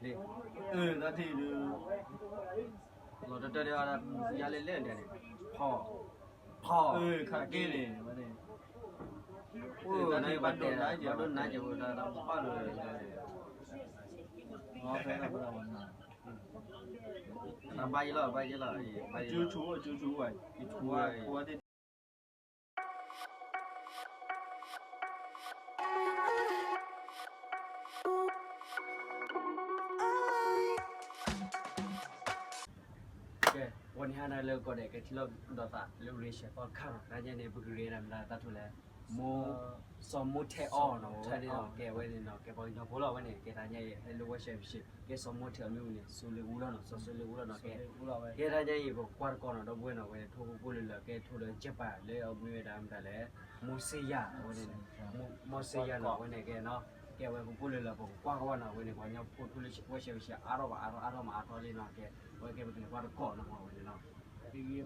အၢ တၢ်ထံၣ်ဒုး လီၤတတၢၢ်ဒံး ယါလဲၣ်လဲၣ်ဒဲးန့ၣ် ဖီၣ် ဖီၣ် ခးက့န့ၣ် ဝဲန့ၣ် အိၣ်တၢ်ဘၣ်ဒိနါကဲး ဘၣ်ဒိနါကဲး ဝဲတၢ်တၢ်ဖီၣ်လၢ ဘၣ်ယလီၤ ဘၣ်ယလီၤ ကၠူဆူ ကၠူဆူဝဲ ကၠူဝဲ ကဲ ဝဲန့ၣ်ဟါနၤလၢကီၢ်ဒဲး ကဲထံၣ်လိာ်ဒီးသးလၢ Rachel Podcast နီၤ တၢ်ညါန့ၣ် ပကရ့ဒၣ်မတၤတၢ်ထူလဲၣ် မိၢ် စီၤမိၢ်ထဲအီၤနီၤ ဝဲန့ၣ်နီၤ ကဲဝဲန့ၣ်နီၤ ကဲပှၤကညီဖိလီၤဝဲန့ၣ် ကဲတၢ်ညါအံၤ ဟဲလၢ Worship Worship ကဲစီၤမိၢ်ထဲအီၤမ့ၢ်ဝံၤန့ၣ် စိၤလ့ဝူလီၤနီၤ စီၤစိၤလ့ဝူလီၤနီၤ ကဲ ကဲတၢ်ညါအံၤ ပကကွၢ်တကီၢ်နီၤ ဒီပုၢ်ဝဲၢ်နီၤ ဝဲန့ၣ် ထိၣ်ဖိကိၣ်လၢလၢ ကဲထိၣ်လၢ Japan လၢအမ့ၢ်ဝဲဒၣ်မတၤလဲၣ် မိၢ်စ့ယၤ ဝဲန့ၣ် မိၢ်စ့ယၤနီၤ ဝဲန့ၣ်ကဲနီၤ ကဲဝဲပကိၣ်လၢလၢ ပကကွၢ်ကဝီၤနီၤ ဝဲန့ၣ် ပှၤကညီဖိထူလၢ Worship Worship အါထီၣ်ဘၣ်အါထီၣ် အါထီၣ်မးအါထီၣ်လံနီၤ ကဲ ဝဲကဲပကလဲၤကွၢ်တကီၢ်နီၤ ဝဲန့ၣ်နီၤ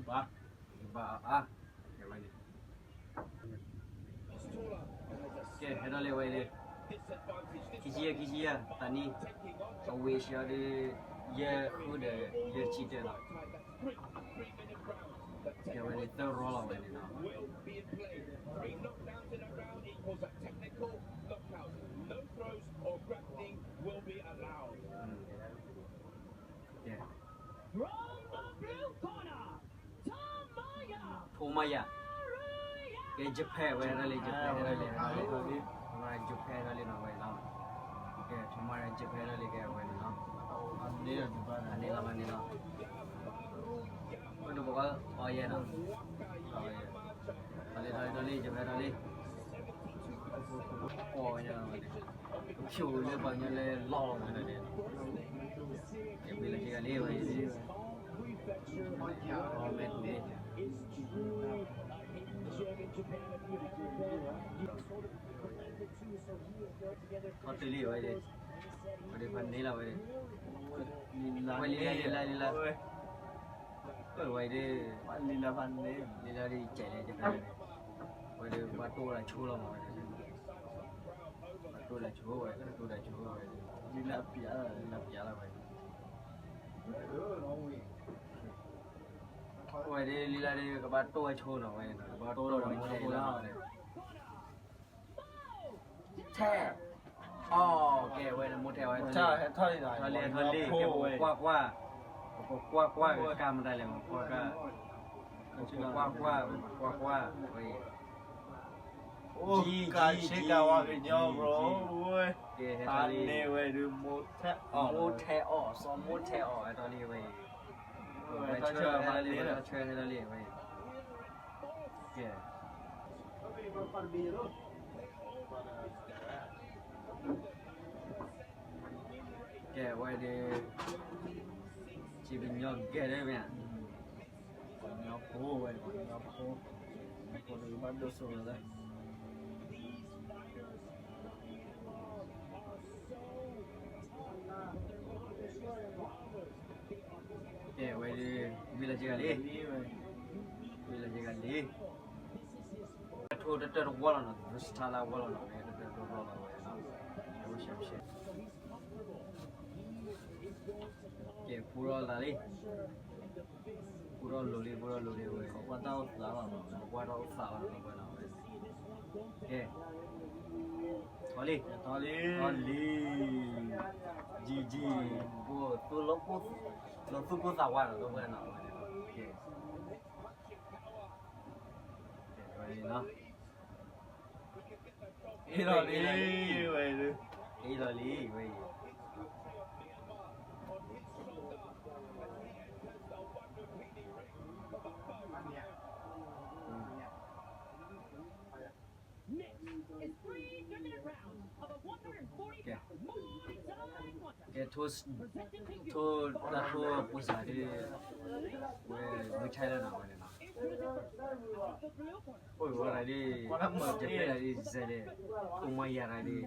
ဘၣ်အါ ကဲဝဲန့ၣ် ကဲ ဟဲထီၣ်လံဝဲန့ၣ် ခံဆံယဲၢ် ခံဆံယဲၢ် သးနံၣ် အဝ့ၢ်ဆံးအီၤဒီး ယဲၢ်ဃုဒီး ယဲၢ်ဆံတၢလီၤ ကဲဝဲန့ၣ် သၢရီလီၤဝဲန့ၣ်နီၤ ကဲ ထိမယၤ ကဲ Japan ဝဲဟဲထီၣ်လံ Japan ဟဲထီၣ်လံ Japan ဟဲထီၣ်လံနီၤဝဲနီၤ ကဲ ထိမယၤ Japan ဟဲထီၣ်လံ ကဲဝဲန့ၣ်နီၤ အန့ၣ်လီၤ အန့ၣ်လီၤ ပဒိၣ်ပကီၢ်အီၤယဲနီၤ ထီၣ်လံ ထီၣ်လံ ထီၣ်လံ Japan ထီၣ်လံ ကီၢ်ညါဝဲန့ၣ် ကဖျိးလၢပှၤကညီလၢလီၢ်လီၤဝဲန့ၣ် ကဲ ဝံၤလၢက့ၤဂၤလံဝဲအံၤ အီၣ်မ့ၢ်တန့ၣ် ထီၣ်တုၤလံဝဲအံၤ ဝဲဒၣ်ဖးန့ၢ်လီၤဝဲဒၣ် ဝဲလံလၢလံလၢလံလၢ ဝဲဒၣ် လံလၢဖးန့ၢ် လံလၢဒ်ကဲးလၢကဲး ဝဲဒၣ်ဘၣ်တိၢ်လၢဆိလီၤမးဝဲဒၣ် ဘၣ်တိၢ်လၢဆိဝဲ တိၢ်လၢဆိဝဲ လံလၢပျး လံလၢပျးလီၤဝဲ ဝဲဒၣ်လံလၢဒ်ကဘၣ်တိၢ်ဝဲဆိနီၤဝဲ ကဘၣ်တိၢ်ဒီးမိၢ်ထဲအီၤလီၤဝဲ ထဲ အီၣ် ကဲဝဲဒၣ်မိၢ်ထဲအီၤ ထီၣ်လံ ထီၣ်လံ ကဲ ပကကွၢ်ကွၢ် ပကကွၢ်ကွၢ် ကမတၤလဲၣ် ပကကွၢ်ကွၢ် ပကကွၢ်ကွၢ် ပကကွၢ်ကွၢ် ဝဲ ကဆ့ကၤဝါကညီ bro ဝဲ ကဲ ဟဲထီၣ်လံ မိၢ်ထဲအီၤ စီၤမိၢ်ထဲအီၤ ဟဲထီၣ်လံဝဲအံၤ ဝဲထီၣ်ဆၢဟဲထီၣ်လံ ဝဲထီၣ်ဆၢဟဲထီၣ်လံဝဲအံၤ ကဲ ကဲ ဝဲဒၣ် စံးကညီၤကဲဒၣ်မ့ၢ်ဧါ ကညီဖိဝဲ ကညီဖိ ကညီဖိဒုးဘၣ်ဒိၣ်စိလီၤ ကဲ ဝဲဒၣ် ဝံၤလီၤက့ၤဂၤလံ ဝံၤလီၤက့ၤဂၤလံ ထိၣ်တတၢၢ်တဝီလီၤနီၤ ရူစထါလၢဝီလီၤနီၤ တတၢၢ်တဝီလီၤဝဲ ကဲ ဖူထီၣ်လၢလံ ဖူထီၣ်လိၤလံ ဖူထီၣ်လိၤလံဝဲ ကွၢ်တၢ်အိၣ်သးလီၤနီၤ ကွၢ်တၢ်အိၣ်သးလီၤနီၤဝဲနီၤဝဲ ကဲ ထီၣ်လံ ထီၣ်လံ ထီၣ်လံ ကံကံ ဘိၣ်သူၣ်လီၤ လီၤသူၣ်ကိၢ်သးဝါနီၤ တဝဲနီၤဝဲ ကဲ ကဲ ဝဲနီၤ ဟ့ၣ်လီၤလံ ဝဲ ဟ့ၣ်လီၤလံ ဝဲ ကဲ ထိၣ် ထိၣ်တၢ်ထိၣ်ပူၤစးဒ် ဝဲ ဝဲထဲလၢနီၤဝဲန့ၣ်နီၤ အိၣ်ဝဲဒၣ်ဒ် ယပဲဒၣ်ဒ်ဇဲလဲၣ် အိၣ်မီယၤဒၣ်ဒ်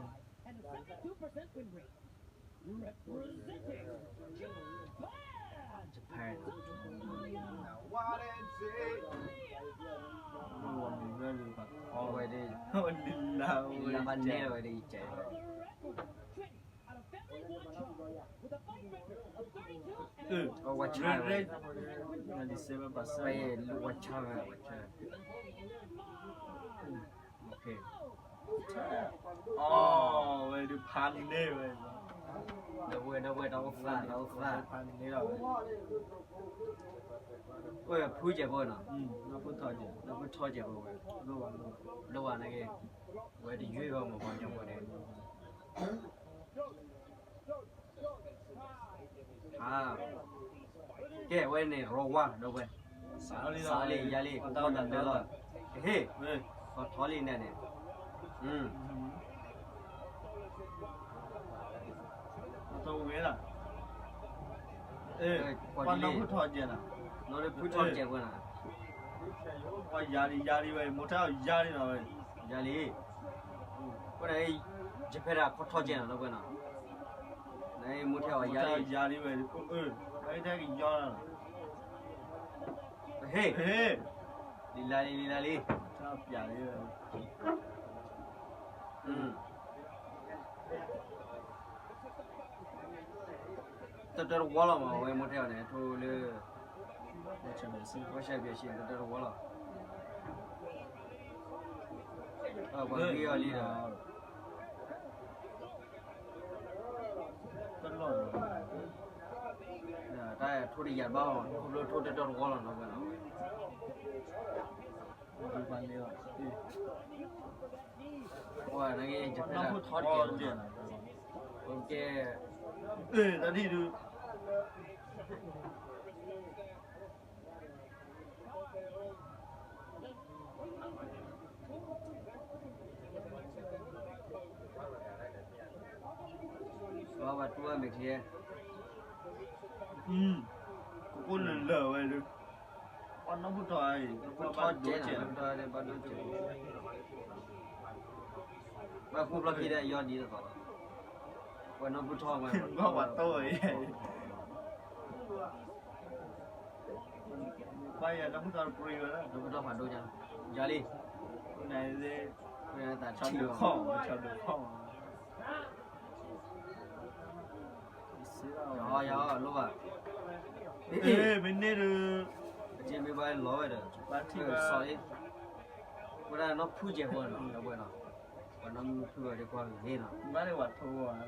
Japan အဝဲဒၣ် လၢဘၣ်နဲၣ်လီၤဝဲဒၣ်အံၤကဲ Japan ဝဲဆါဝဲ, ဝဲဆါဝဲ, ဝဲဆါဝဲ, အီ ဝဲဒုးဖးန့ၢ်ဝဲ, ဒီပုၢ်ဝဲၢ် ဒီပုၢ်ဝဲၢ် တၢ်အိၣ်သး တၢ်အိၣ်သး, ဝဲဖုကဲးဖိနီၤ, နီၢ်ဖုထီကဲးဖိဝဲ, လိၣ်ဝဲန့ၣ်ဂ့ၤ, ဝဲတယုၢ်ဘၣ်မ့ၢ်ပှၤကညီဖိန့ၣ် ကဲဝဲန့ၣ် ရီဝါ ဒီပုၢ်ဝဲၢ်, စးလံ ယါလံ တၢ်အိၣ်သးတၢ်လီၢ်, ကဟ့ၣ်, ကထီလံန့ၣ်န့ၣ်, တဝဲလီၤ, ပှၤနီၢ်ဖုထီကဲးလီၤ, နီၢ်ဖုထီကဲးဖိနီၤ, ပှၤယါလံ ယါလံဝဲ မိၢ်ထဲအီၤယါလံနီၤဝဲ, ယါလံ, အဃိန့ၣ် ယဖဲဒၣ်ခီထီကဲးနီၤ ဒီပုၢ်ဝဲၢ်နီၤ, မိၢ်ထဲအီၤယါလံ, ယါလံဝဲ, အထဲကယီလီၤ, ဟ့ၣ်, လံလါလံ လံလါလံ, တၢ်ပျးလံ, တတၢတဝီလီၤမး အဝဲမိၢ်ထဲအီၤန့ၣ် ထိလၢ ဝဲဆဲးပၠးဆံ တတၢတဝီလီၤ, ပှၤဂ့ၤအီၤလံဒီး တၢ်ထိတယၤဘၣ်အီၤ ခီဖျိထိတတၢတဝီလီၤနီၤ ဝဲနီၤ, ပှၤန့ၣ် ယဖဲဒၣ်ထီတကဲး, ကဲ, တၢ်ဒ်ဒုး ပှၤတူၢ်ဘၣ်မ့ၢ်ထံ, ကအိၣ်လၢလၢာ်ဝဲဒုး, ပှၤနီၢ်ဖုထီအံၤ ပှၤဘၣ်ဒိကဲး, ဘၣ်ဒိကဲး, ပှၤကူၣ်ဖျီခံဒီးယီဒ်သိးသိးလီၤ, ပှၤနီၢ်ဖုထီဝဲ, ပှၤတိၢ်အံၤ ပှၤယၤနီၢ်ဖုထီတပြံဝဲလီၤ, နီၢ်ဖုထီဖးဒိၣ်ညါ, ယၤလံ, သးဆၢဒိးခီၣ်, ဆၢဒိးခီၣ်, ယၤလိၣ်ဘၣ်, မ့ၢ်န့ၢ်ဒုး, မ့ၢ်ဘၣ်လီၤဝဲဒီး, စီၤအ့, ဝဲဒၣ်နီၢ်ဖုကဲးဖိနီၤ ဒီပုၢ်ဝဲၢ်နီၤ, ပှၤနီၢ်မုၢ်ဖုဝဲဒၣ်ကွၢ်ဂ့ၤနီၤ, ဘၣ်လၢပှၤထိဝဲ,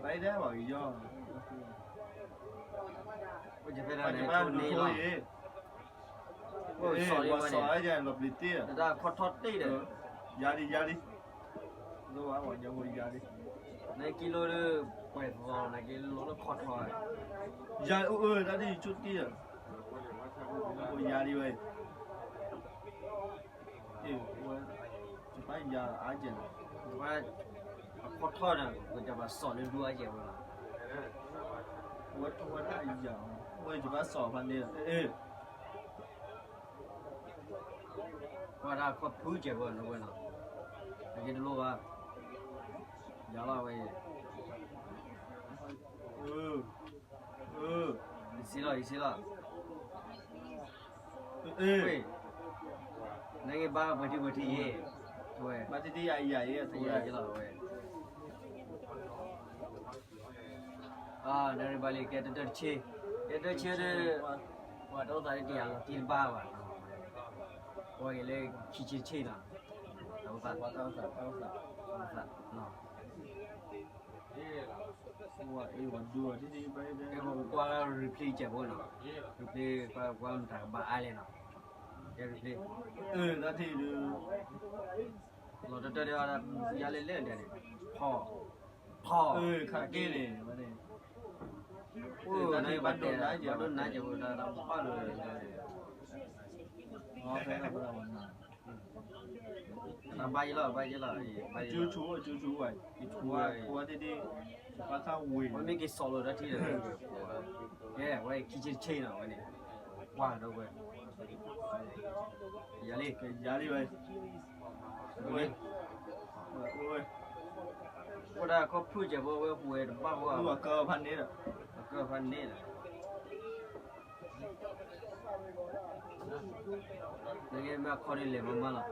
ဘၣ်ဒၣ်ပှၤကယီ, အိၣ်ကဖဲဒၣ်န့ၣ် ထိန့ၢ်လီၤ, အိၣ်စီၤအ့ဝဲန့ၣ်, လီၤပျံၤတ့ၢ်, တၢ်ခီထီၣ်တ့ၢ်ဒီး, ယၤလံ ယၤလံ, လိၣ်ဝဲပှၤကညီဖိယၤလံ, နက့ၤလိၣ်လၢ, ပှဲၤသီနက့ၤလိၣ်လၢခီထီၣ်, ယၤအိၣ်အၢ တၢ်ဒ်ယဆိကတ့ၢ်ဒီး, ယၤလံဝဲ, ယဘၣ်ယၤအါကဲး, အခီထီၣ်ဒီး ပကဘၣ်စီၤလၢဒူအါကဲးဝဲလီၤ, ဝဲထီၣ်ဝဲဒၣ်ယၤ, ဝဲယဘၣ်စီၤဖးန့ၣ်, ပှၤတၢ်ခီဖုကဲးဖိနီၤဝဲနီၤ, အက့ၤတလိၣ်ဘၣ်, ယၤလီၤဝဲအံၤ, ယစံလီၤ ယစံလီၤ, နကဘၣ်ပှဲၤထံပှဲၤထံအံၤ, ဝဲ, ဘၣ်တံၢ်တံၢ်ယၤယၤအံၤ, ယၤလီၤဝဲ နရံဘၣ်လံ ကဲတတၢတဆ့, ကဲတဆ့ဒီး, ပှၤတအိၣ်သးလၢတယၤလီၤတံၢ်တဘၣ်ဘၣ်, ပှၤက့ၤလၢခံဆ့တဆ့နီၤ, တၢ်အိၣ်သး, တၢ်အိၣ်သး, ကဲပကွၢ် replay ကဲးဖိနီၤ, replay ကွၢ်ကွၢ်မတၤကဘၣ်အါလဲၣ်နီၤ, ကဲ replay, တၢ်ထံၣ်ဒုး လီၤတတၢ်ဒ်အံၤ, ယၤလဲၣ်လဲၣ်ဒ်န့ၣ်, ထီၣ်, ထီၣ်, ခးက့ၤန့ၣ်, အိၣ်, ဘၣ်ဒိနါကဲးဖိတၢ်တဘၣ်လၢၤ, ဘၣ်ယလီၤ ဘၣ်ယလီၤ, ကၠူဆူ, ကၠူဆူဝဲ, ကၠူဝဲ, ဝဲမ့ၢ်က့ၤစီၤလီၤတၢ်ထံၣ်ဒီး, ကဲဝဲခံဆ့တဆ့နီၤဝဲန့ၣ်, ကွၢ်ဒီးဝဲ, ယၤလံ, ယၤလံဝဲ, ဝဲ, ဝဲ, အိၣ်ဒၣ်ခီဖုၣ်ကဲးဖိဝဲပှဲၤတဘၣ်ဝဲ, ကဖးန့ၣ်ဒီး, ကဖးန့ၣ်ဒီး နကမ့ၢ်ခီဒ်လဲၣ်မးမးလီ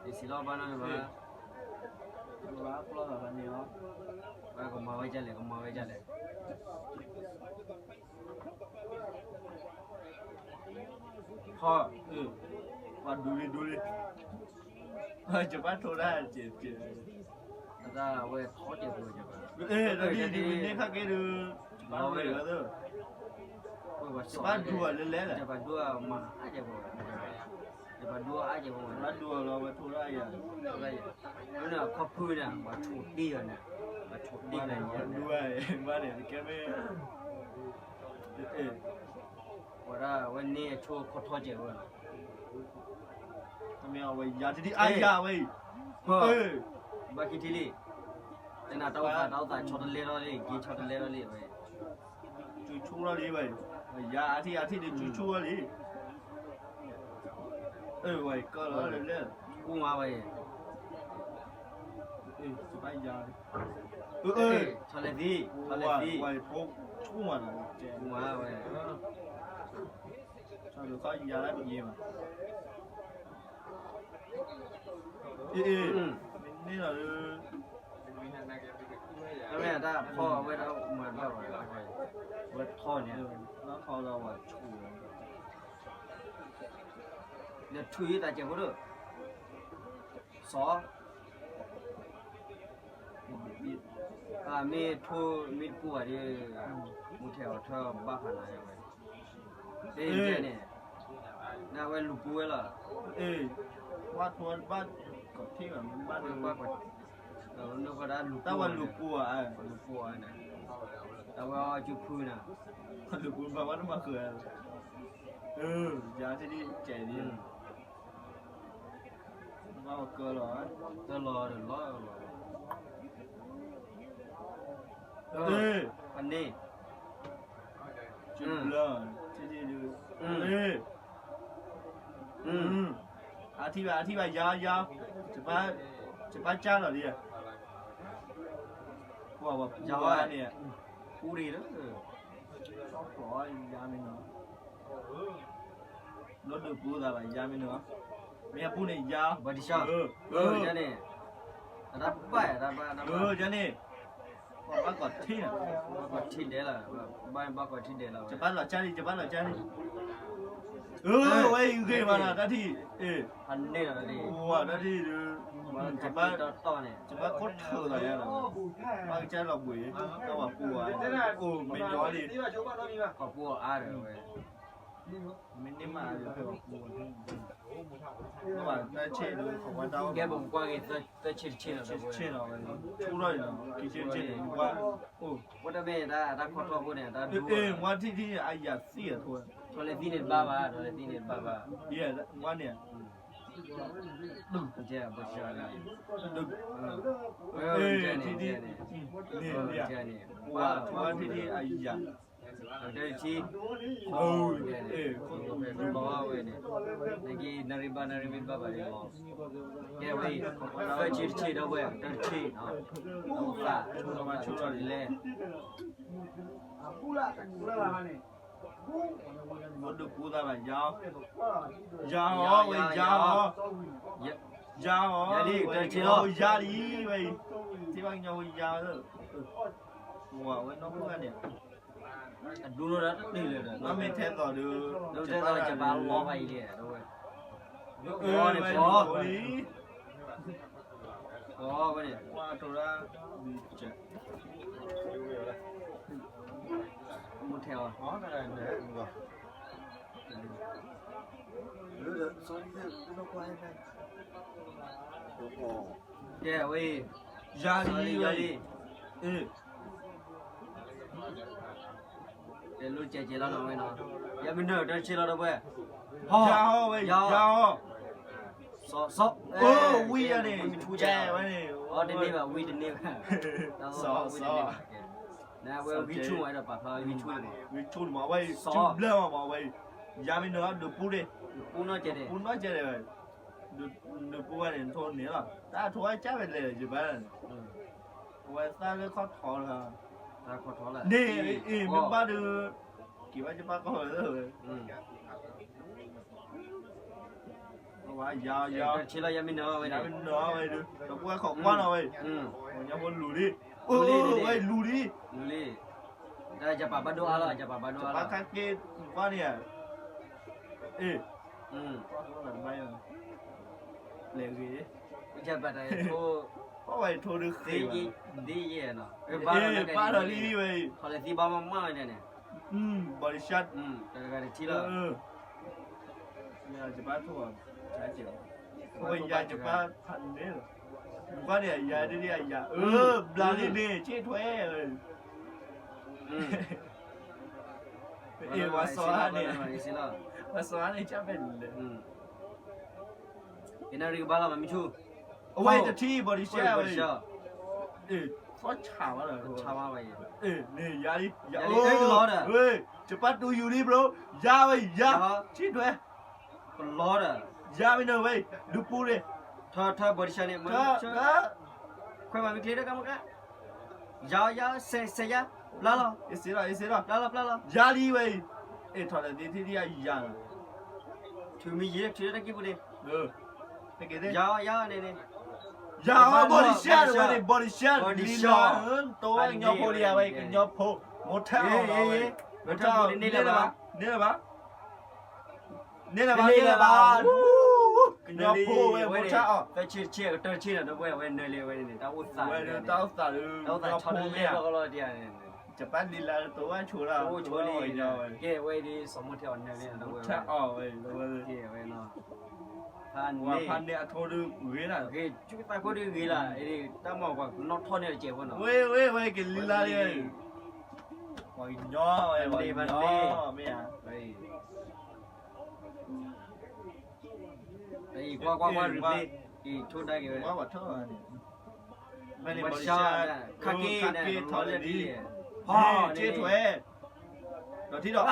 ၤ, စံးလီၤဘၣ်နီၢ်န့ၣ်ဘၣ်, ဘၣ်ပျီၢ်သးဘၣ်န့ၣ်လီၤ, ကမၤဝဲဒ်လဲၣ် ကမၤဝဲဒ်လဲၣ်, ထီၣ်, ပှၤဒူလံဒူလံ, ယဘၣ်ထိးတၢ်, အဝဲထီၣ်ကဲးဖိ, ဒ်န့ၣ်ခါက့ဒုး, ဘၣ်ဝဲ, ဘၣ်ဒူအီၤလဲၤလဲၤလီၤ, ယဘၣ်ဒူအီၤမၤအါကဲးဖိ, ယဘၣ်ဒူအီၤအါကဲးဖိ, ဘၣ်ဒူအီၤလီၤ ဝဲထိးတၢ်ယၤ, အခီၣ်ဖုန့ၣ် ပှၤဆိးတ့ၢ်အီၤန့ၣ်, ပှၤဆိးတ့ၢ်န့ၣ်, ဒူအီၤ, ဘၣ်န့ၣ် ကဲမ့ၢ် ဝဲဒၣ်ဝဲန့ၣ်အဆိခီၣ်ထီၣ်ကဲးဝဲလီၤ, မ့ၢ်အဝဲယၤတဒ်အါယၤဝဲအံၤ, ဘၣ်ခံထံၣ်လံ, တနၤတၢ်အိၣ်သး တၢ်အိၣ်သးဆီတလဲထီၣ်လံ က့ၤဆီတလဲထီၣ်လံဝဲ, ကၠူဆိထီၣ်လံဝဲ, ယၤအထံၣ်အထံၣ်ဒီးကၠူဆိထီၣ်လံ, အဝဲကၢလီၤလၢလဲၣ်, အိၣ်မးဝဲအံၤ ဘၣ်ယၤ, ဆီလဲသံ, ဆီလဲသံ, ဝဲ, ဝဲ, ဆီယၤလၢပယ့ၤမး, အ့ အ့, မ့ၢ်န့ၣ်လီၤ, တၢ်ဖီၣ်ဝဲဒၣ်မၤဘၣ်ဝဲ, ဝဲထီၣ်န့ၣ်, ထီၣ်လီၤဝဲဆိၣ်, နထုးယသးကဲးဖိဒိၣ်, စီၤ မ့ၢ်ထိၣ်မ့ၢ်တပူၤဘၣ်ဒီး, မူထဲအီၤထၢဘၣ်ဖးနၤဝဲ, သ့ၣ်ညါန့ၣ်, နဝဲလူၤပူၤဝဲလီၤ, ဘၣ်ထိၣ်ဘၣ်ကီးထံၣ်ဘၣ်, ဘၣ်, တၢ်ဝဲလူၤပူၤ, လူၤပူၤ, တၢ်ဝဲအီၤကၠူဖုနၤ, လူၤပူၤဘၣ်ဝဲတမၤဃုာ်, ယၤထံၣ်ဒ်ကဲးဒ် ဘၣ်ကၢလီၤ, ကၢလီၤဒီးလီၤ, အန့ၣ်, အထံၣ်ဘၣ် အထံၣ်ဘၣ် ယၤ ယၤ, ယဘၣ်ကၢလီၤဒ်, ပှၤပှၤပူၤန့ၣ်, ပူၤဒံးလၢ, ယၤမ့ၢ်နီၤ လီၤဒုးပူၤသးဘၣ် ယၤမ့ၢ်န့ၣ်, မ့ၢ်အပူၤန့ၣ်ယၤ, ဘၣ်ဒံးဆၣ်, ယၤန့ၣ်, တၢ်ဘၣ်, ယၤန့ၣ်, ဘၣ်ကီးထံၣ်, ဘၣ်ကီးထံၣ်ဒဲးလီၤ, ဘၣ်ဘၣ်ကီးထံၣ်ဒဲးလီၤ, ယဘၣ်လီၤကၢလံ ယဘၣ်လီၤကၢလံ, ဝဲအံၤဂ့ၤမးနီၤ တၢ်ထံၣ်, တၢ်ထံၣ်, ယဘၣ်ခိၣ်ထၢၣ်လီၤယၤလီၤ, ဘၣ်ကစၢ်လီၤ ဘှံး, တၢ်ဝၤပူၤ, အိၣ်မ့ၢ်ညီလံ, ပူၤအါဒီးဝဲ မ့ၢ်န့ၢ်မးဒီးဖဲပှၤပူၤ, ကဲပကွၢ်က့ၤသၢဆံတဆံလီၤ, ဆံတဆံလီၤ, ထူထီၣ်အံၤလီၤ, ခံဆံတဆံန့ၣ်, အိၣ်, ဝဲတမ့ၢ်တၢ်ခီၣ်ထီၣ်ဖိန့ၣ်, တၢ်ဒိၣ်, မ့ၢ်ထံၣ်ထံၣ်အယၤသံၣ်အထိ, ထီၣ်လဲသံၣ်န့ၣ်တဘၣ်ဘၣ်, ထီၣ်လဲသံၣ်န့ၣ်တဘၣ်ဘၣ်, ဝဲန့ၣ်, ကဲ, ထံၣ်ထံၣ်, န့ၣ်, ဝဲထံၣ်ထံၣ်အယၤ တၢ်တထံၣ်, အဝဲန့ၣ်, နက့နရံၣ်ဘၣ်နရံၣ်မ့ၢ်တဘၣ်ဘၣ်န့ၣ်လီၤ, ကဲဝဲအံၤ, သၢဆံတဆံဒီးဝဲ တၢ်တထံၣ်, တၢ်အိၣ်သး, ဆိလီၤမးဆိလီၤလဲၣ်, ဒုးပူၤသးဘၣ်ယၤ, ယၤအီၤဝဲယၤအီၤ, ယၤအီၤ, ယၤလံ တၢ်တထံၣ်လီၤ, ယၤလံဝဲအံၤ, ထံၣ်ဘၣ်ကညီဖိယၤ, ဝဲနီၢ်ခိန့ၣ် အဒူၣ်ဒီးတတုၤလၢၤဒီး မ့ၢ်ထဲသိးဒီး ထဲသိးကဘၣ်လီၤဘၣ်အံၤလံ အဝဲ, အဝဲန့ၣ် အဝဲန့ၣ် ကွၢ်တိၤဒၣ် မူထဲအီၤ ကဲဝဲအံၤ ယၤလံ ယၤလံ တဲလိၤကဲကဲလီၤနီၤဝဲနီၤ ယမ့ၢ်နၢၤတၢ်ဆ့လီၤဒီးဝဲ ယၤအီၤဝဲ ယၤအီၤ စီၤ စီၤ ဝံယၤန့ၣ် ကဲဝဲန့ၣ် အီတန့ၢ်ဘၣ် ဝံတန့ၢ်ဘၣ် စီၤ စီၤ နဝဲဝံဆူၣ်မးဒီးပာ်ဖျါဝဲဝံဆူၣ်န့ၣ်မး ဝံဆူၣ်န့ၣ်မး အဝဲအံၤ ဆူၣ်ဘျၢမးမး အဝဲအံၤ ယၤမ့ၢ်နၢၤဒုးပူၤန့ၣ် ပူၤနီၢ်ကဲန့ၣ် ပူၤနီၢ်ကဲန့ၣ်ဝဲ ဒုးပူၤဝဲန့ၣ် ထိၣ်န့ၣ်လီၤ တၢ်ထိၣ်ဝဲကၢ်ဝဲလဲၣ် ယဘၣ်န့ၣ် အဝဲသၣ်လၢခီၣ်ထီလီၤ တၢ်ခီၣ်ထီလီၤ န့ၣ် အ့ၣ် မ့ၢ်ဘၣ်ဒီး က့ၤဘၣ်ယဘၣ်ကီၢ်ဝဲလၢဝဲ ယၤယၤ တၢ်ဆ့လီၤ ယမ့ၢ်နၢၤဝဲန့ၣ် ယၤမ့ၢ်နၢၤဝဲဒုး ဒီပုၢ်ဝဲၢ်ခိးကွၢ်နီၤဝဲ ညီဖိလူၤလံ လူၤလံ ဝဲလူၤလံ လူၤလံ တၢ်ယပာ်ဘၣ်ဒိအါလီၤ ယပာ်ဘၣ်ဒိအါလီၤ ခါက့ ကွၢ်န့ၣ် အ့ လဲၤဂ့ၤ ယပာ်တၢ် ထိ သ့ယဲၢ်နီၤ ဘၣ်လီၤလံဝဲ ခီလၢသံဘၣ်မးမးဝဲန့ၣ် body shot တဂၤတထံၣ်လီၤ ယပာ်ထိ ဝဲယၤယပာ်ဖးန့ၣ်လီၤ ကွၢ်န့ၣ် ယၤဒ်ဒ်အယၤ အၢ ဘျါလံန့ၣ် ဆ့ထွဲ အ့ ဝါစီၤအါန့ၣ် ဝါစီၤအါန့ၣ် ကၢ်ဖဲလဲၣ် ယနၣ်ရံၣ်ကဘၣ်လီၤ မ့ၢ်မ့ၢ်ဆူ အဝဲတထံၣ် body shot ဝဲ အ့ သီၣ်ဆးဘၣ်ဒီး ဆးဘၣ်ဘၣ်ယဲ အ့ န့ၣ် ယၤလံ ယၤလံ အ့ ကလီဒီး ဝဲ ယပာ်တူယူၤလံ bro ယၤဝဲ ယၤ ဆ့ထွဲ ကလီဒီး ယၤမ့ၢ်နၢၤဝဲ ဒုးပူၤန့ၣ် ထီထီ body shot န့ၣ် မ့ၢ် ခွဲးမၤမ့ၢ်ကျ့ဒီးကမက ယၤ ယၤ စဲး စဲးယၤ ဘျါလီၤ အ့ စ့လီၤ အ့ စ့လီၤ ဘျါလီၤ ဘျါလီၤ ယၤလံဝဲအံၤ အ့ ထီၣ်လၢသ့ထံၣ်ဒ်အယၤလီၤ ထုးမ့ၢ်ယံၤ ထုးလၢတၢ်ကံၢ်ပူၤန့ၣ် ယၤ ယၤန့ၣ်န့ၣ် ယၤ body shot ဝဲန့ၣ် body shot လံလၢ တိဝဲကညီဖိလံဝဲ ကညီဖိ မိၢ်ထၢၣ်အီၤလီၤဝဲ မိၢ်ထၢၣ်အီၤ န့ၢ်လၢၤဘၣ် န့ၢ်လၢၤဘၣ် န့ၢ်လၢၤဘၣ် န့ၢ်လၢၤဘၣ် ကညီဖိဝဲ မိၢ်ထၢၣ်အီၤ တၢ်ဆ့တဆ့ ကတၢၢ်တဆ့ဒီး တဝဲအဝဲနၢၤလံဝဲန့ၣ် တၢ်အိၣ်သး တၢ်အိၣ်သးလၢ တၢ်အိၣ်သးဆီတလဲလီၤကလီၤတံၢ်န့ၣ် ယပာ်လံလၢတဝဲဆိလီၤ တဝဲအီၤ ကဲဝဲဒ် စီၤမိၢ်ထၢၣ်အီၤနၢၤလံ တဝဲ မိၢ်ထၢၣ်အီၤဝဲ တဝဲ ကဲဝဲနီၤ ဖးန့ၣ် ဖးန့ၣ်အထိဒုးဂ့ၤလၢ ဂ့ၤ ကၠူကသးခိၣ်ဒုးဂ့ၤလၢ တၢ်မၤကွၢ် နီၣ်ထီၣ်န့ၢ်တစဲးဖိနီၤ ဝဲ ဝဲ ဝဲ ကလံၤလါလံ ပှၤကညီဝဲ ပှၤကညီ မ့ၢ်ဧါ အံၤ ကွၢ်ကွၢ်ကွၢ် replay အံၤ ထိၣ်ဒၣ်က့ၤဝဲ ကွၢ်ကွၢ်ထိၣ်ဝဲန့ၣ် မ့ၢ်န့ၣ် body shot ခါက့န့ၣ် ထီၣ်လၢဒ် ဟီၣ် က့ထွဲ ဒီးထံၣ်ဒီး ဝဲလီၤခါ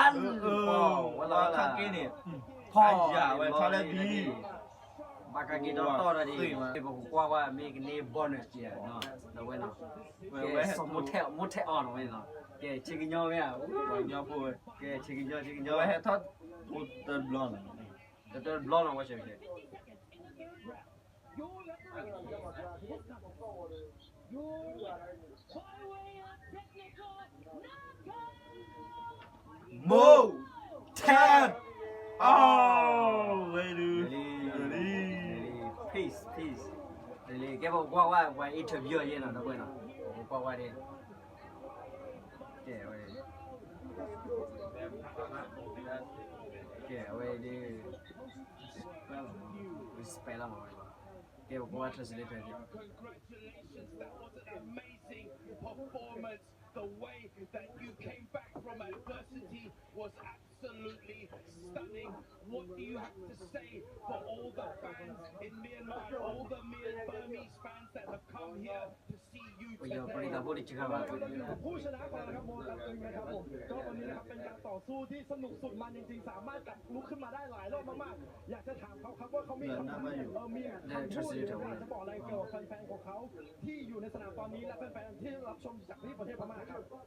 က့န့ၣ် ဟီၣ် ယၤဝဲထီၣ်လၢဒ် ဘၣ်ကက့ၤတီတီဒီးဒ် ပကကွၢ်ကွၢ်မ့ၢ်ကန့ၢ်ဘီနုာ်စ့ၢ်နီၤ ဒီးဝဲနီၤ ကဲ စီၤမိၢ်ထဲး မိၢ်ထဲးအီၤနီၤဝဲနီၤ ကဲ ဆ့ကညီမ့ၢ်ဧါ ကညီဖိဝဲ ကဲ ဆ့ကညီ ဆ့ကညီ ဝဲဟဲထီၣ် တဘျီနီၤ တဘျီနီၤ ဝဲဆဲးဆဲး မိၢ်ထဲးအီၤ ဝဲဒုး peace peace ကဲ ပကကွၢ်ကွၢ် ပှၤ interview ယဲနီၤ ဒီပုၢ်ဝဲၢ်နီၤ ပကကွၢ်ကွၢ်ဒ် ကဲ အဝဲ ကဲ အဝဲဒ် respect လီၤမးဝဲ ကဲ ပကကွၢ် translator ကဲ Congratulations, that was an amazing performance. The way that you came back from adversity was absolutely stunning. What do you have to say for all the fans in Myanmar and all the Myan- Burmese fans that have come here to see you today? ပယီၤပရံသးဖိတဆံဃာ်ဘၣ် ผู้ชนะของเรานะครับ โมตัสตึงนะครับผม ก็วันนี้นะครับเป็นการต่อสู้ที่สนุกสุดมันจริงๆ สามารถกลับลุกขึ้นมาได้หลายรอบมากๆ อยากจะถามเขาครับว่าเขามีคำถามเอ่อมีคำพูดหรืออยากจะบอกอะไรเกี่ยวกับแฟนๆของเขาที่อยู่ในสนามตอนนี้และแฟนๆที่รับชมจากที่ประเทศพม่าครับ ကျွန်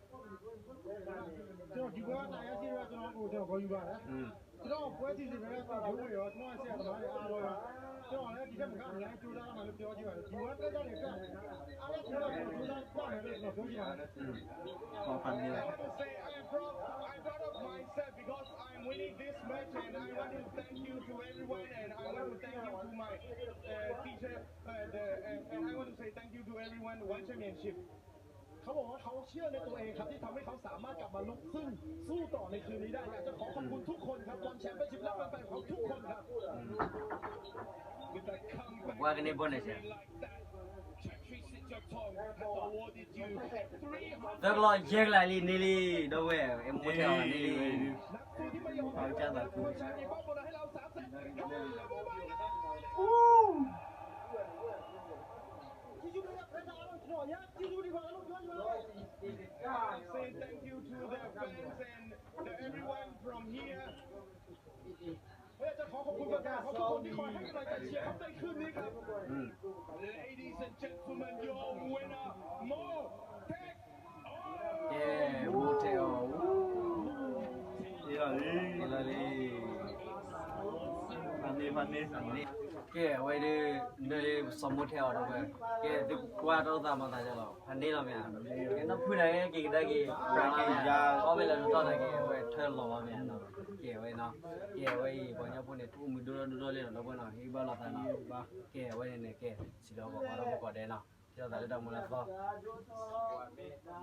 တော်ဒီပွဲကနိုင်ရရှိတဲ့အတွက်ကျွန်တော်ကိုကျွန်တော်ဂုဏ်ယူပါတယ်ကျွန်တော်ပွဲစီစဉ်နေတဲ့ကိုဖြိုးဝေရောကျွန်တော်ရဲ့ဆရာသမားတွေအားလုံးပါကျွန်တော်လည်းဒီထက်မကအများကြီးကြိုးစားရမှာလို့ပြောကြည့်ပါတယ်ဒီပွဲအတွက်ကြတဲ့အတွက်အားလုံးကျွန်တော်ကြိုးစားရမယ်လို့ကျွန်တော်ပြောချင်ပါတယ် I want to say I am proud, I'm proud of myself because I'm winning this match and I want to thank you to everyone and I want to thank you to my uh, teacher uh, the, and, and I want to say thank you to everyone, One Championship. เขาบอกว่าเขาเชื่อในตัวเองครับที่ทำให้เขาสามารถกลับมาลุกขึ้นสู้ต่อในคืนนี้ได้อยากจะขอขอบคุณทุกคนครับ One Championship และแฟนๆของเขาทุกคนครับ With a comeback victory like that, Chatri Sityodtong has awarded you three hundred သၢကလီၢ်ယဲၢ်ကလးလံန့ၣ်လံ ဒီဝဲၢ် အဲၣ်မိၢ်ထဲးအီၤန့ၣ်လံ นักสู้ที่ไม่ยอมแพ้นะครับ ผู้ชนะในบ้านโบนัสให้เราสามแสน Come on, come on, come on. Say thank you to the fans and the everyone from here. อยากจะขอขอบคุณแฟนๆครับทุกคนที่คอยให้กำลังใจเชียร์ครับในคืนนี้ครับ Ladies and gentlemen, your winner, Mo Tek. ကဲ မိၢ်ထဲးအီၤ အ့လီၤလံ အ့လီၤလံ ဖးန့ၢ် ဖးန့ၢ် ဖးန့ၢ် ကဲ အဝဲဒၣ် နၢ်လၢပစီၤမိၣ်ထဲအီၤဒီးဝဲ, ကဲ သုကွၢ်တၢ်အိၣ်သးမၤသးဒ်လဲၣ်, ဖးန့ၢ်လီၤမ့ၢ်ဧါ, ကဲ နီၢ်ဖုန့ၣ် က့ၤကဒါက့ၤ အီၣ်မ့ၢ်လၢနတီၢ်န့ၣ်က့ၤ အဝဲထၢလီၤလီၤမ့ၢ်ဧါနီၤ, ကဲ အဝဲနီၤ, ကဲ အဝဲအံၤ ပှၤကညီဖိန့ၣ် တအိၣ်မုာ်ဒိၣ်ထီၣ်ဒိၣ်ထီၣ်လံနီၤ ဒီပုၢ်ဝဲၢ်နီၤ, ဟ့ၣ်ဘၣ်လိာ်သးနီၤ, ကဲ အဝဲန့ၣ်န့ၣ် ကဲ စံးလီၤပှၤကိးဂၤဒဲးနီၤ, ထံၣ်လိာ်သးလၢတၢ်မူလၢသီ